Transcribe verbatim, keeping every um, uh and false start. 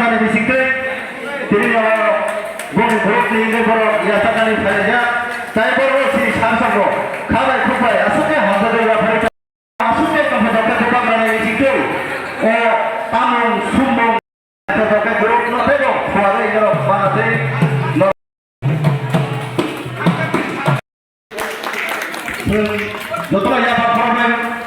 Bisingtwi tini o boni borokni hwnwi borok yachaknani phaijak, tai borok sini samsokgo khabai khukbai aswkhe hamjakgwi yapharwi aswkhe tongkha tongkha bubagrani bisingtwi o tamung sumung tongkha borokno teibo khuarwi norok banatwi norok jotono yapha khoroknai.